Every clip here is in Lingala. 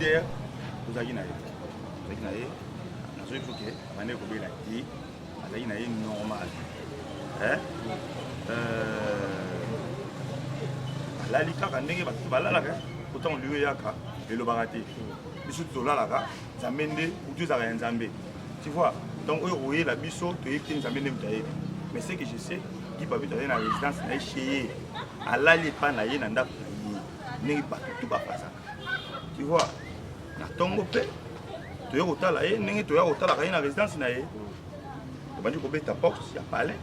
Leader tozalaki na ye, tozalaki na ye, nazoki biso ke abandaki kobela te, azalaki na ye normal. Eh? Euh, alali kaka ndenge bato balalaka, po ntango liyo eyaka elobaka te. Biso tolalaka, Nzambe nde kutu ezalaka ya Nzambe. Tu vois? Donc oyo koyela biso toyebi te Nzambe nde moto ayebi. Mais ce que je sais, Guy Babito azali na résidence na ye chez ye. Alali epai na ye na ndako na ye ndenge bato tu bafazaka. Tu vois? Na ntongo mpe toye kotala ye ndenge toya kotalaka ye na résidence na ye. Tobandi kobeta porte ya palais.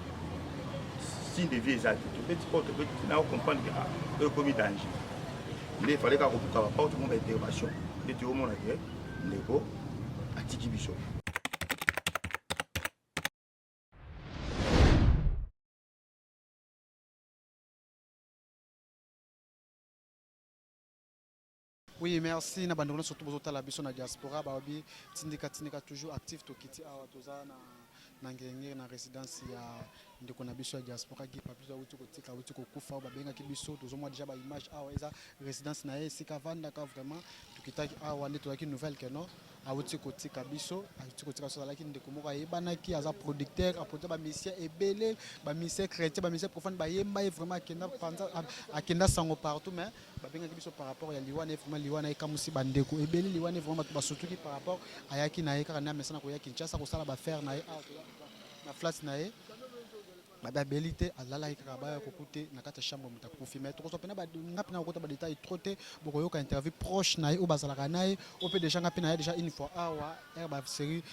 Signe de vie eza te. Tobeti porte, tobeti na comprendre que ah, oyo ekomi danger. Nde efale kaka kobuka ba porte moko ba intervention nde toyomona ke ndeko atiki biso. Oui, merci na bandeko nyonso bozotala biso na diaspora baobi tindika tindika toujours actif tokiti awa toza na na ngenge na résidence ya ndeko na biso ya diaspora Guy Papi awuti kotika awuti kokufa oyo babengaki biso tozomona déjà ba image awa eza résidence na ye esika avandaka vraiment tokitaki awa nde tozalaki nouvelle que non awuti kotika biso awuti kotika biso azalaki ndeko moko ayebanaki aza producteur aproduit ba musicien ebele ba musicien chrétien ba musicien profane bayemba ye vraiment akenda panza akenda sango partout mais babengaki biso par rapport ya liwa na ye vraiment liwa na ye ekamusi bandeko ebele liwa na ye vraiment bato basutuki par rapport ayaki na ye kaka nde amesana koya Kinshasa kosala ba affaire na ye awa na flat na ye babe abeli te alalaki kaka baya kokute na kati ya chambre moto akufi mais tokozwa mpena nga mpena kokota ba détail trop te bokoyoka interview proche na ye oyo bazalaka na ye oyo mpe déjà nga mpe na ye déjà une fois awa ere ba série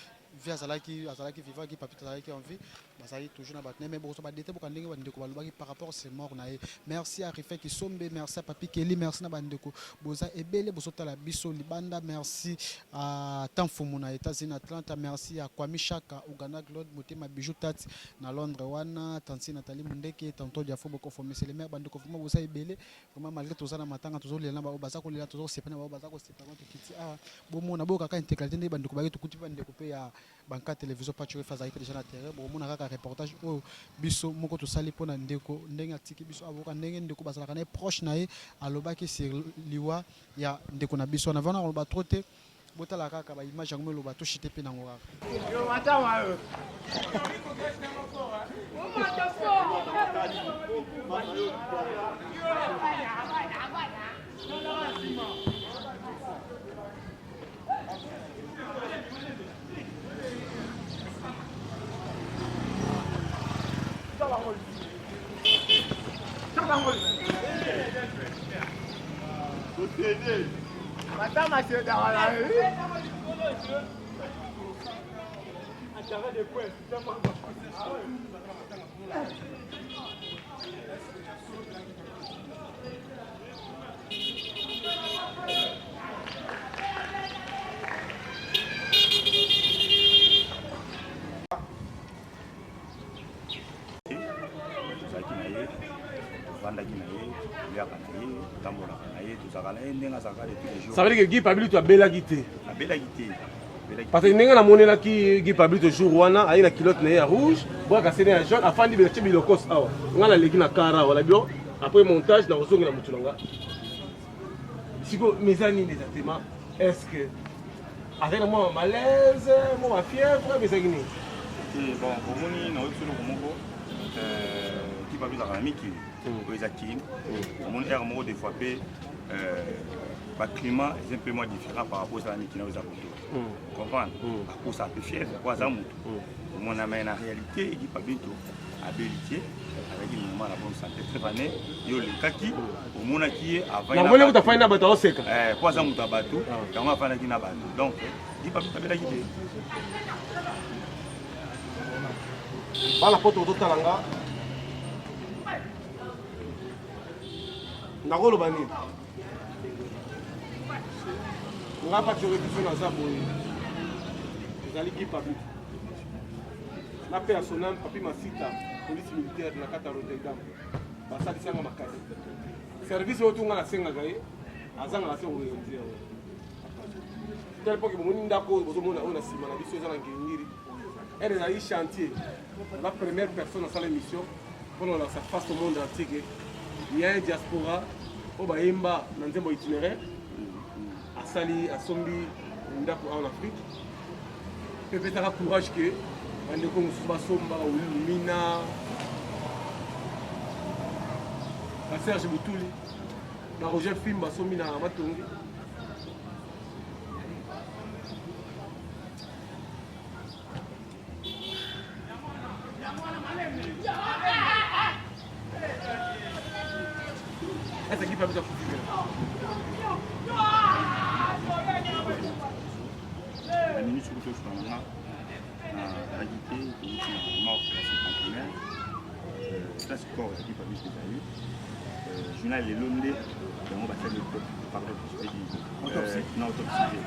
vie azalaki azalaki vivant ki papito azalaki en vie bazalaki toujours na bato na ye mais bokozwa ba détail boka ndenge bandeko balobaki par rapport c'est mort na ye merci à Rifin Kisombe merci à Papi Kelly merci na bandeko boza ebele bozotala biso libanda merci à Tamfumu na États-Unis Atlanta merci à Kwami Chaka Ouganda Claude Motema Bijou Tati na Londres wana tanti Nathalie Mundeke tonton Diafo Bokofo monsieur le maire bandeko vraiment boza ebele vraiment malgré toza na matanga tozolela na baoyo baza kolela toza kosepela na baoyo baza kosepela tokiti awa bomona boyoka kaka intégralité nde bandeko bayaki tokuti bandeko mpe ya banka télévision Pacho Refa azalaki mpe déjà na terrain bokomona kaka reportage oyo biso moko tosali mpo na ndeko ndenge atiki biso aboka ndenge ndeko bazalaka na ye proche na ye alobaki sur liwa ya ndeko na biso wana vraiment nakoloba trop te botala kaka ba image yango meloba toshite mpe nango kaka. Tozalaki na ye, tovandaki na ye, toliaka na ye, totambolaka na ye, tozalaka na ye ndenge azalaka de tous les jours. Ça veut dire que Guy Pablito abelaki te. Abelaki te. Parce que ndenge namonelaki Guy Pablito jour wana aye na culotte na ye ya rouge, bwaka sene ya jaune, afandi bila tie bilokos awa. Nga naleki na kara awa na bilo après montage nakozongela motu na nga. Siko mais eza nini exactement? Est-ce que azali na mwa malaise, mwa fièvre, mais ezalaki nini? Te bon, omoni nayoki eloko moko Guy Pablito azalaka na mikili oyo eza kin omoni aire moko des fois mpe baclimat eza mpe mwa différent par rapport ezala mikili oyo eza koto comprendre akosa mpe fièvre po aza motu omona mais na réalité Guy Pablito abeli te azalaki normal na bonne santé très vane yo olekaki omonaki ye namoni kuta afandi na bato aoseka po aza moto ya bato yango afandaki na bato donc Guy Pablito abelaki te. Bana poto ozotala nga nakoloba nini nga pati oyo biso naza boye ezali Guy Pablito na pe ya sonam papi masita police militaire na kati ya Rotterdam basalisi yanga makasi service oyo tunga nasengaka ye azangaka te korealize yango tel point que bomoni ndako oyo bozomona oyo na nsima na biso eza na ngiringiri ere ezali chantier la première personne asala émission mpona kolakisa face au monde entier que il y a un diaspora oyo bayemba na nzembo itinéraire. Asali asombi ndako awa na Afrique mpe epesaka courage ke bandeko mosusu basomba olumina ba Serge Butuli ba Roger Fim basombi na Matonge. Essa aqui para mim já fui. Na minute soki toswana nga nazalaki te, touti na morgue ya cinquantenaire, place corps ezalaki parmi ezali journal. Lelo nde yango basali, pardon, je vais dire autopsie. Na autopsie te,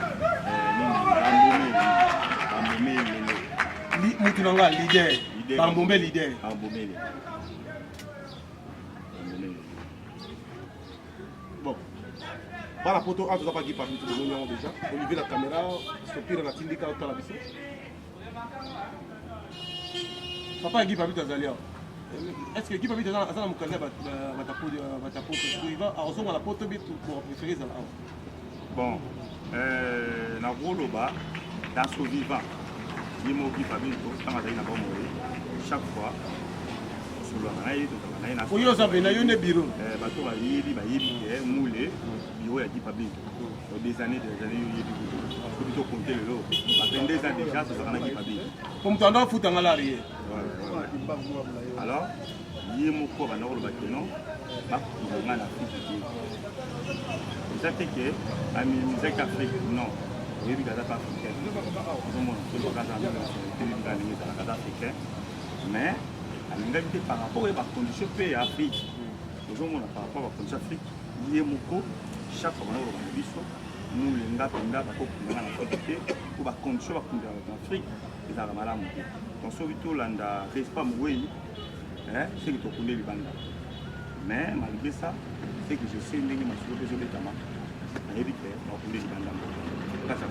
nini, bambome, bambome lelo. Mutu na nga leader, bambome leader. Bambome lelo, bambome lelo. Bon, bana poto, awa toza paki parmi, tozomoni yango déjà. Olivier na caméra, sopira na tindika otala biso. Papa Guy Papi azali awa. Est ce que Guy Papi aza na mokanda ya batapoto? Iva akozonga na poto bi préféré ezala awa. Bon, nakoloba dans son vivant, ye moko Guy Papi, ntango azali na bomoi, chaque fois tosololaka na ye, tozalaka na ye na Oyo oza pena yo nde bureau. Bato bayebi, bayebi ke mule bureau ya Guy Papi des années, des années, yo yebi kutu soki tokonte lelo ba 22 ans déjà tozalaka na Guy Papi. Po moto ando afutanga la rien. Alors ye moko banda koloba ke non, bakunda nga na Afrique te. Eza te ke baminimisaki Afrique, non. Oyebi kaza mpe africain, ozomona tolobaka aza na nationalité, oyebi kaka ndenge ezalaka, aza africain, mais alingaki te par rapport ya bacondition mpe ya Afrique. Ozomona, par rapport ya bacondition Afrique, ye moko chaque fois banda koloba na biso mulenga mpenza bakokunda nga na Afrique te, po bacondition bakundela bato na Afrique ezalaka malamu te. Donc soki tolanda respect mowei, soki tokunde libanda. Mais malgré ça, c'est que je sais ndenge masolo mpe ezobetama, nayebi ke bakunde libanda mboka kati ya.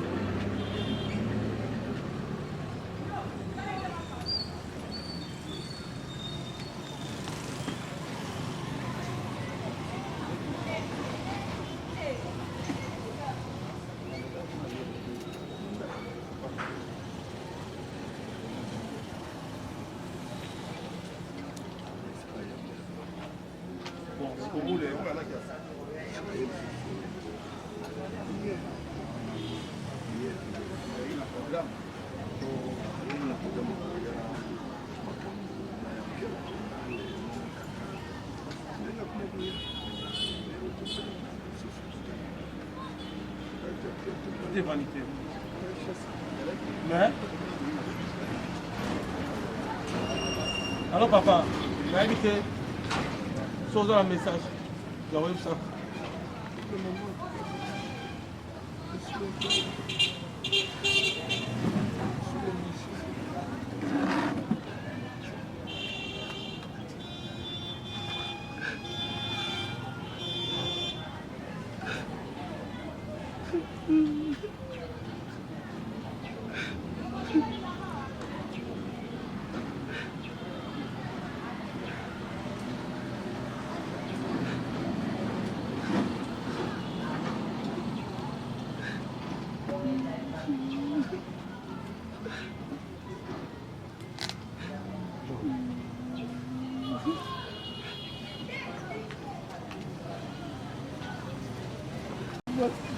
Bon, omule. Tout est vanité. Mais alors papa, nayebi te so oza na message ya koyebisa.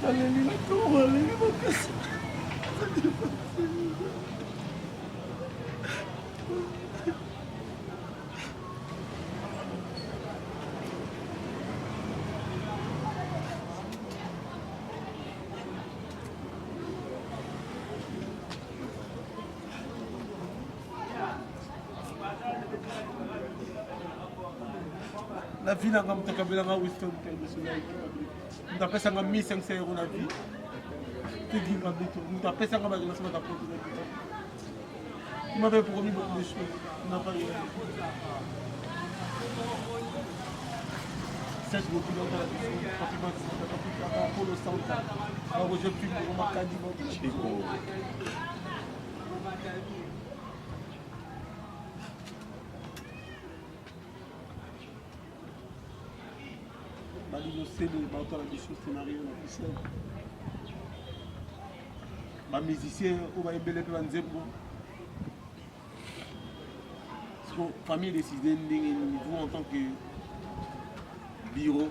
Aleli na ntongo, aleli makasi. Na vie nanga, moto akabelanga Winston Kaibiso, moto apesanga 1500 euro na vie te Guy Pablito, moto apesanga barelation batapoto na vie. Il m'avait promis beaucoup de choses, il n'a pas réalisé. Serge Bokilo otala biso, Papi Maxi, Papi Kaka, Polo Santa, Roger Pimbo, Makadi. Chico. Balino Sele baotala biso, scénario na officiel. Ba musiciens oyo bayembele mpe banzembo. Siko famille décide ndenge nini vous en tant que bureau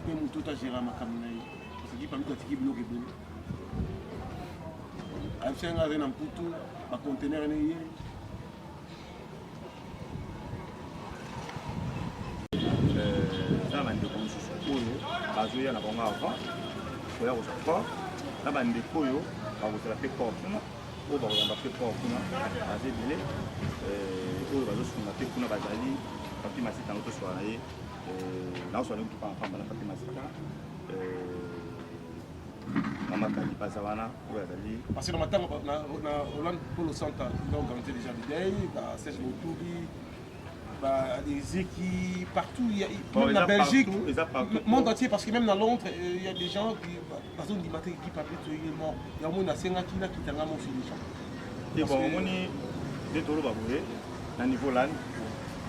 mpe moto oyo agéra makambo na ye parce que pamito atiki biloko ebele ayebisaki ngai azali na mputu bacontener ne ye Eza na bandeko mosusu oyo bazoya na bango avant koya kozwa corps na bandeko oyo bakozala mpe corps kuna oyo bakoyamba mpe corps kuna baza ebele oyo bazosunga mpe kuna bazali papi masita yango toswala na ye naoswala ye kutu pamba na papi masita mama kadi baza wana oyo azali parce que na matanga na Hollande Polo Santa ils ont organisé déjà des deuil ba Serge Motuli ba Ezeki partout il y a bon, même na Belgique partout, monde entier parce que même na Londres euh, il y a des gens qui bazondima te qui Papi il est mort ya omoni asengaki nakita nga mosi déjà te bon omoni nde toloba boye na niveau land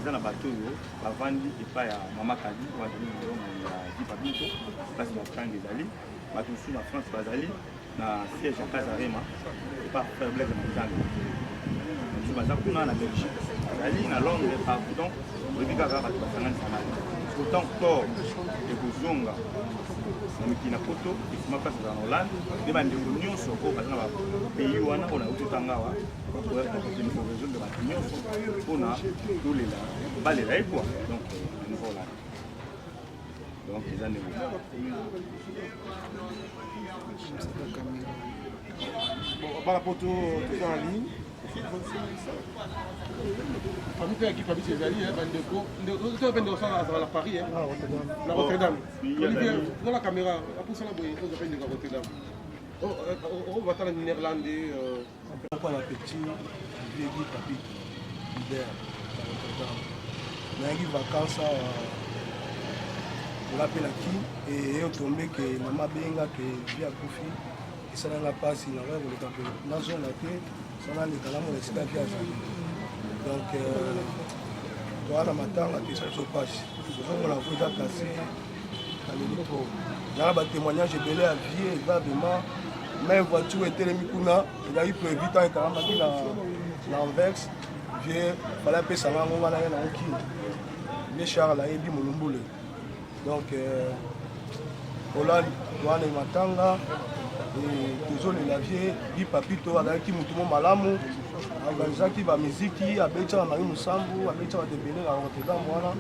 eza na bato oyo bavandi epai ya mama kadi oyo azali molongo ya Guy Babito place batrande ezali bato mosusu na france bazali na siège ya Casarema epa frère Blaise Manzambe mosusu baza kuna na Belgique bazali na Londres partout donc oyebi kaka bato basanganisangani autant corps ekozonga na mikili na poto ekoma place ezala na Hollande nde bandeko nyonso oyo baza na bapays wana oyo nauti otanga awa bakokende korejoindre bato nyonso mpona tolela balela ye kua donc na niveau Hollande donc eza ndenge bana poto toza na ligne famille mpe ya kipa biso ezali bandeko to mpe ndeko sala azala na paris na rotterdam olivier toza na caméra apusana boye oza mpe ndeko ya rotterdam okobatala néerlandais Moko na petit vieux Guy Papito leader na Rotterdam. Nayaki vacances awa nga mpe na kin eye otombe ke mama abenga ke vie akufi esala nga mpasi nakoya koleka mpe nazonga te sa naleka namona esika vie azali donc euh, toa na matanga te esa biso mpasi ozomona vo eza kasi naleli trop na batémoignage ebele ya vie eza vraiment Même voiture etelemi kuna ezalaki prévu ntango ekangamaki na, na Anvers vieux fallait apesa nga yango wana ye nango kini vieux Charles ayebi molumbule donc euh, Hollande wana matanga tozolela vieux Guy Papito azalaki motu mo malamu aorganisaki bamiziki abetisa ba Marie Musambu abetisa bato ebele na Rotterdam wana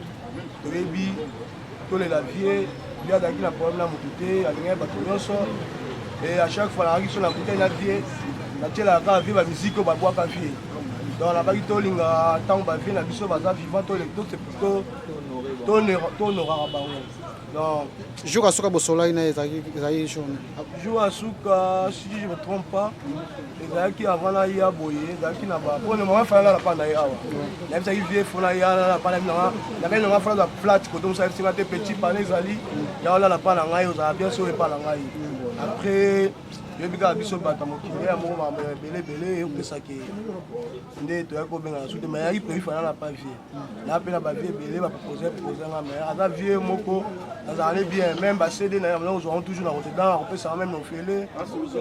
toyebi tolela vie vie azalaki na problème na motu te alingaki bato nyonso et à chaque fois nazalaki so nakutani na vie natielaka kaka vie bamiziki oyo babwaka vie donc nabaki tolinga ntango bavie na biso baza vivant tohonoraka bango donc jour asuka bosolaki na ye ezalaki jour jour asuka si je me trompe pas ezalaki avant naya boye ezalaki na ba po mama fana na pa na ye awa nayebisaki vie fo naya na pa na nanga nakai nanga fana za flat koto mosa yebisi nga te petit pana ezali ya olala pa na ngai ozala bien so epa na ngai après yoyebi kaka biso bato ya mokili ya moko makambo ya ebele ebele opesaki nde toyaki kobengana su te mais ayaki prévu fana na pa vie na mpe na bavie ebele bapropose propose nga mais aza vie moko azala ne bien même bacd na ye kozwa yango toujours na rotterdam akopesaka meme na ofele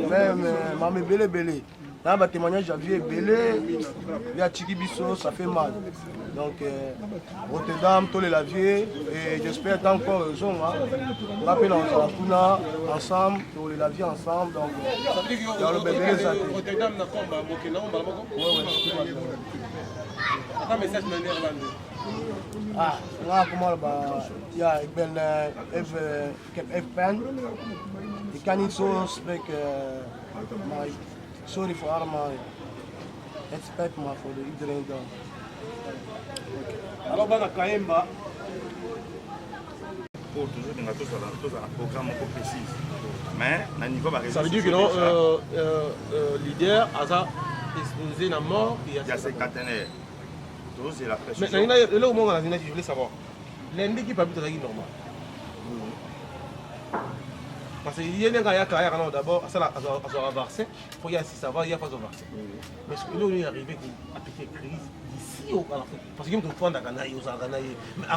meme euh, mama ebele ebele na batémoignage ya vie ebele ye atiki biso ça fait mal donc euh, rotterdam tolela vie et j'espère tant encore ezonga nga mpe na kozala kuna ensemble tolela vie ensemble donc ya loba ebele eza te Ata message na néerlandais. Ah, nga comment ba ja, ik ben uh, even ik heb even pijn. Ik kan niet zo spreken, maar sorry voor allemaal. Het spijt me voor iedereen dan. Okay. Alors bana Kayemba oyo tozolinga tozala tozala programme moko précise mais na niveau ba ça veut dire que non euh, euh, euh, leader aza exposé na mort ya cinquantenaire tozela mais nalinga eloko moko nalinga je voulais savoir lundi ki papi tozalaki normal parce que ye ndenge ayaka ayaka nano d'abord asala azwaka vaccin po ye asisa avant ye azwa vaccin mais eloko nini arrivé apike crise d'ici au à la fin parce que ye moto ofandaka na ye ozalaka na ye mais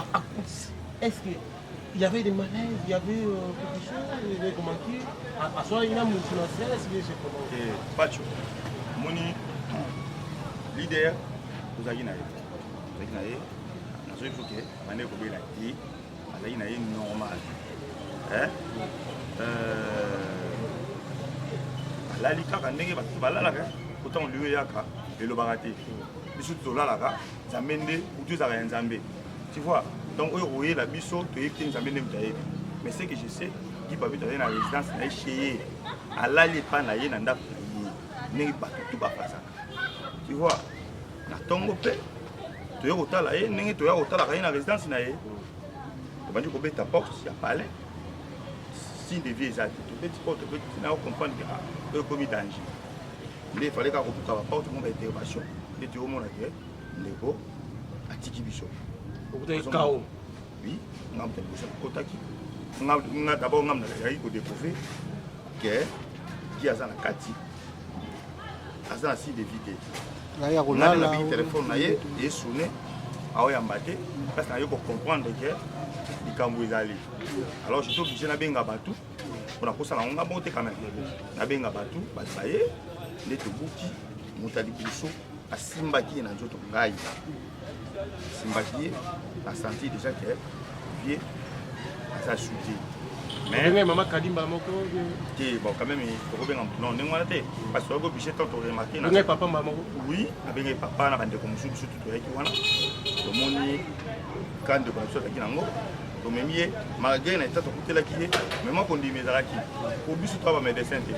est ce que Il y avait des malaises, il y avait euh, quelque chose, il y avait manqué. À soi, il y a un stress, bien c'est comment. Eh, Pacho, moni leader ozalaki na ye ozalaki na ye nazoki soki bande kobela te azalaki na ye normal eh? euh, alali kaka ndenge bato balalaka otango liyo eyaka elobaka te biso tolalaka nzambe nde butu ezalaka ya nzambe tu vois donc oyo koyela biso toyebi te nzambe nde moto ayebi mais ce que je sais Guy Babito azali na résidence na ye chez ye alali epai na ye na ndako na ye ndenge bato tu bafasaka tu vois na ntongo mpe toye kotala ye ndenge toya kotalaka ye na résidence na ye tobandi kobeta porte ya palais signe de vie eza te tobeti porte tobeti na comprendre ke ah, oyo ekomi danger nde efale kaka kobuka baporte mo baintervention nde toyomona ke ndeko atiki biso okutaki kao oui nga moto ya liboso nakotaki nga d'abord nga nazalaki kodécouvrir ke ki aza na kati aza na signe de vie te nga nabiki telefone na ye esone aoyamba te place naye kocomprendre ke likambo ezali alors j'étais obligé nabenga bato mpona kosala yango nga moko te quand même nabenga bato bato baye nde tobuki moto ya liboso asimbaki ye na nzoto ngai asimbaki ye na sentir déjà que vie aza soute mais mama kadimba moko te bon quand même tokobenga motu non ndenge wana te parce que toyaki oblige tant toremarke na papa mbala moko oui abengaki papa na bandeko mosusu biso tu toyaki wana tomoni ka ndeko na biso azalaki nango tomemi ye malgré na etat tokutelaki ye mais mwa kondima ezalaki po biso toa bamédecin te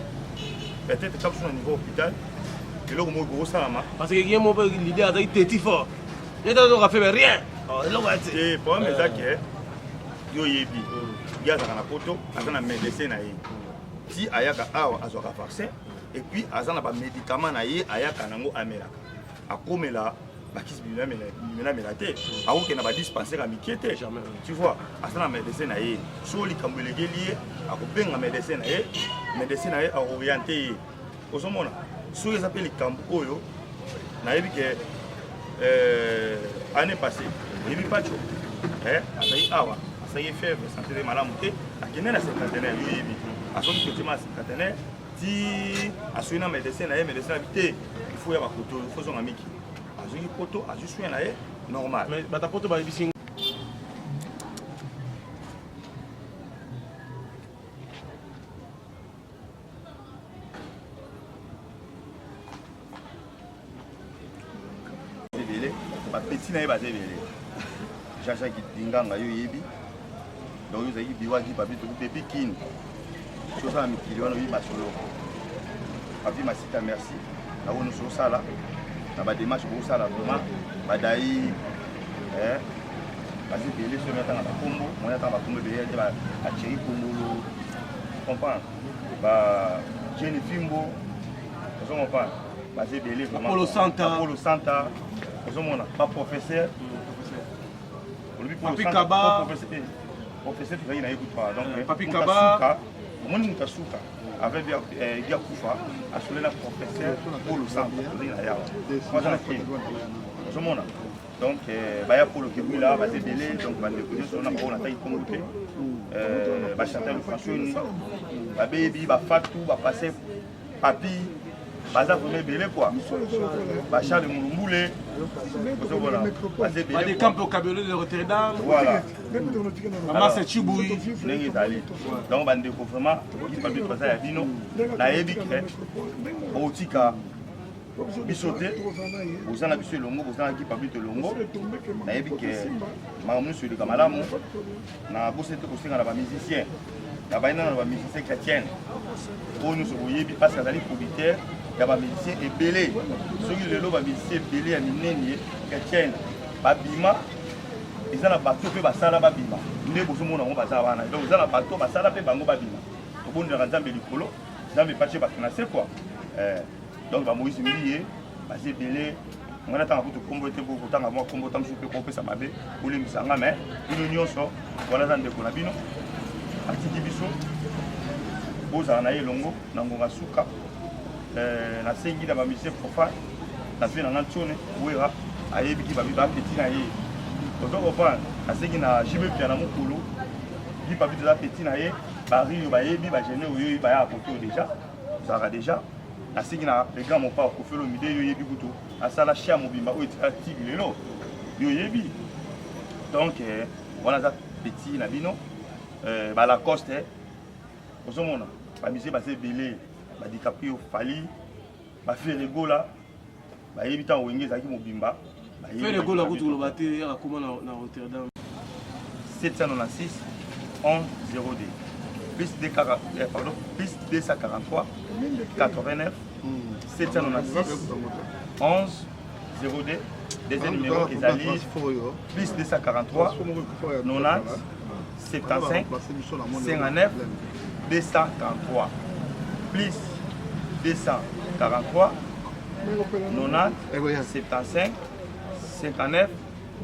peut-être ka biso na niveau hôpital eloko moko ekokosalama parce que ye moko leader azalaki teti fort ye tazoka fait rien oh, eloko ya te problème eza ke yo oyebi ye azalaka na poto aza na médecin na ye ti ayaka awa azwaka vaccin et puis aza na bamédicament na ye ayaka nango amelaka akomela bakisi bimelamela te akokende na badispensaire ya mike te tu vois aza na médecin na ye so likambo elekeli ye akobenga médecin na ye médecin na ye aoriente ye ozomona soki eza mpe likambo oyo nayebi ke euh, année passée oyebi pacho eh, azali awa asalaki fièvre santé te malamu te akende na cinquantenaire yo oyebi asoki traitement ya cinquantenaire ti asoki na médecin na ye médecin abi te il faut ya bakoto il faut zonga miki azongi poto azwi soin na ye normal mais bata poto bayebisi ebele bapeti na ye baza ebele jean-jacques dinganga yo oyebi donc yo ozalaki biwaki papi toki depuis kin soki osala mikili wana oyebi masolo papi masita merci na oyo nyonso osala na bademarche bosala vraiment badai eh, baza ebele soki atanga bakombo moni atanga bakombo ebele te bacheri kongolo comprendre ba jeni fimbo ozo comprendre baza ebele vraiment Santa Apollo Santa ozomona ba professeur olobi Papi Kaba professeur professeur tozalaki na ye kutu donc euh, Papi Kaba omoni moto asuka avec Guy Akufa asole na professeur Polo Santa tozalaki na yawa aza na kini ozomona donc euh, baya polo kebwila baza ebele donc bandeko nyonso na bango nataki nkombo te euh, bachantal fransoni babebi bafatu bapasse papi baza vraiment ebele quoi bacharle mulumbule ozomona baza ebele kabelo de rotterdam voilà bamasa chibui ndenge ezali donc bandeko vraiment biso baza ya bino nayebi ke otika biso te boza na biso elongo boza na kipa bito elongo nayebi ke makambo nyonso eleka malamu na bosi te kosenga na bamusicien na bayi nano na bamusicien chrétienne oyo nyonso boyebi parce que azali producteur ya bamusicien ebele soki lelo bamusicien ebele ya minene chrétienne babima eza na bato mpe basala babima nde bozomona yango baza wana donc eza na bato basala mpe bango babima tobondelaka nzambe likolo nzambe epatie bato na se kua eh. donc ba Moïse Mbiye baza ebele ngai natanga kutu nkombo ete kotanga mwa nkombo ta mosusu mpe kopesa mabe bolimbisa nga mais bino nyonso wana aza ndeko na bino atiki biso bozala na ye elongo na ngonga suka eh, nasengi na bamusicien profane na vie na nga ntione wera ayebiki babi bapeti na ye ozo comprendre nasengi na jb piana mokolo Guy Papi toza petit na ye, ba Rio bayebi, ba Gene oyo baya kote oyo déjà, tozalaka déjà. Nasengi na le grand mopao Koffi Olomide, yo oyebi kutu asala chia mobimba oyo etikala tig lelo, yo oyebi. Donc eh, wana aza petit na bino eh, ba Lacoste eh, ozomona ba musiciens baza ebele, ba DiCaprio, Fally, ba Ferre Gola bayebi ntango Wenge ezalaki mobimba. Ferre Gola kutu koloba te, akoma na Rotterdam. 796 11 02 plus 2, eh, pardon, plus 243 89 796 11 02. Deuxième numéro ezali plus 243 90 75 59 243, plus 243 90 75 59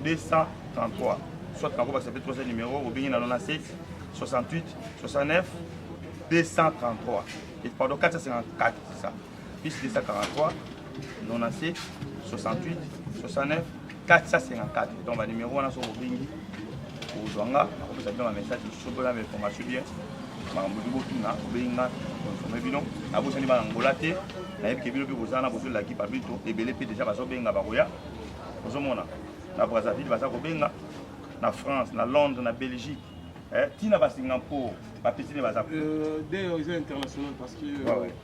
233. Soit nakobakisa mpe troisième numéro, obengi na 97 68 69 233 et pardon 454, c'est ça, plus 243 97 68 69 454. Donc banuméro wana soki obengi kozwa nga, nakopesa bino bamessage mosusu, mpona bainformation bien makambo ebi botuna, obengi nga informe bino. Nabosani bana Ngola te, nayebi ke bino mpe boza na bozolaki Pablito ebele mpe déjà bazobenga bakoya. Ozomona na Brazzaville baza kobenga, na France, na Londres, na Belgique, eh, ntina ba Singapour, bapesi nde baza. D'ailleurs eza international parce que ouais, ouais.